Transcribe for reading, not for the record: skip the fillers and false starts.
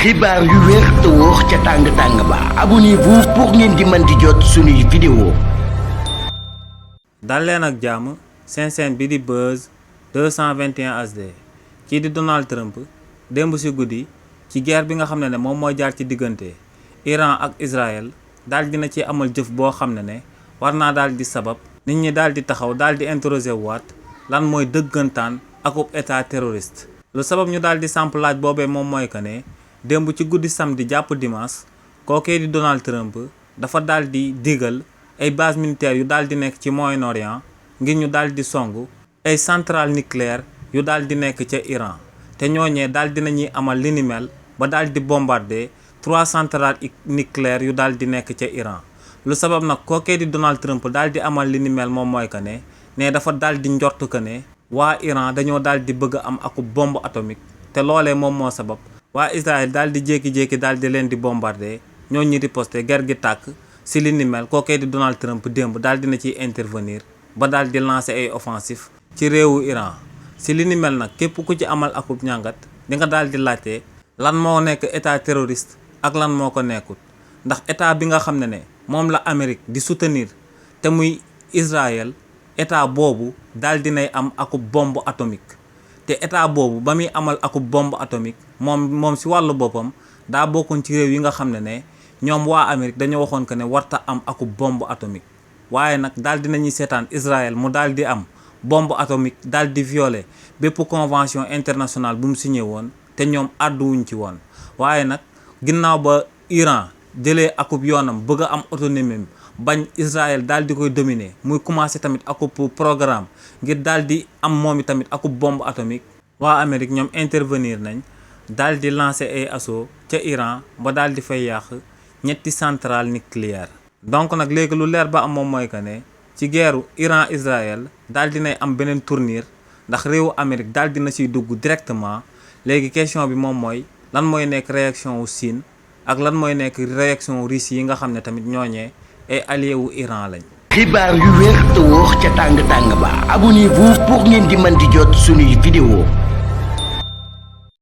xibaar yu wér te wóor ca tàng-tàng ba abonnez-vous pour ngeen di mën di jot suñuy vidéo. dal leen ak jàmm seen chaîne bi di Buzz 221 HD kii di Donald Trump démb ci guddi ci guerre bi nga xam ne moom mooy jaar ci diggante Iran ak Israël daal dina ci amal jëf boo xam ne war naa daal di sabab nit ñi daal di taxaw daal di interroger waat lan mooy dëggantaan akub état terroriste. lu sabab ñu daal di samp laaj boobee moom mooy que ne démb ci guddi samedi jàpp dimanche kookee di Donald Trump dafa daal di digal ay base militaire yu daal di nekk ci Moyen-Orient ngir ñu daal di songu ay centrale nucléaire yu daal di nekk ca Iran te ñooñee daal di nañuy amal li ni mel ba daal di bombarder 3 centrales nucléaires yu daal di nekk ca Iran. lu sabab nag kookee di Donald Trump daal di amal li ni mel moom mooy que ne dafa daal di njort que ne waa Iran dañoo daal di bëgg a am aku bombe atomique te loolee moom moo sabab waa Israël daal di jékki-jékki daal di leen di bombarder ñoo ñi riposte guerre gi tàkk si li ni mel kookee di Donald Trump démb daal dina ciy intervenir ba daal di lancer ay offensif ci réewu Iran. si li ni mel nag képp ku ci amal akub ñàngat di nga daal di laajte lan moo nekk état terroriste ak lan moo ko nekkut ndax état bi nga xam ne moom la Amérique di soutenir te muy Israël état boobu daal dinay am akub bombe atomique te état boobu ba muy amal akub bombe atomique moom si wàllu boppam daa bokkoon ci réew yi nga xam ne ñoom waa Amérique dañoo waxoon que ne warta am akub bombe atomique waaye nag daal dinañuy seetaan Israël mu daal di am bombe atomique daal di violer bépp convention internationale bu mu signé woon te ñoom àdduwuñ ci woon. waaye nag ginnaaw ba Iran jëlee akub yoonam bëgg a am autonomie bañ Israël daal di koy dominer muy commencé tamit akub programme ngir daal di am moom i tamit akub bombe atomique waa Amérique ñoom intervenir nañ daal di lancer ay assaut ca Iran ba daal di fay yàq ñetti centrale nucléaire. donc nag léegi lu leer ba am moom mooy que ne ci guerru Iran Israël daal dinay am beneen tournure ndax réewu Amérique daal dina siy dugg directement. léegi question bi moom mooy lan mooy nekk réaction wu Chine ak lan mooy nekk réaction Russie yi nga xam ne tamit ñooñee ay allié wu Iran lañ. xibaar yu wér te wóor ca tàng-tàng ba abonnez-vous pour ngeen di mën di jot suñuy vidéo.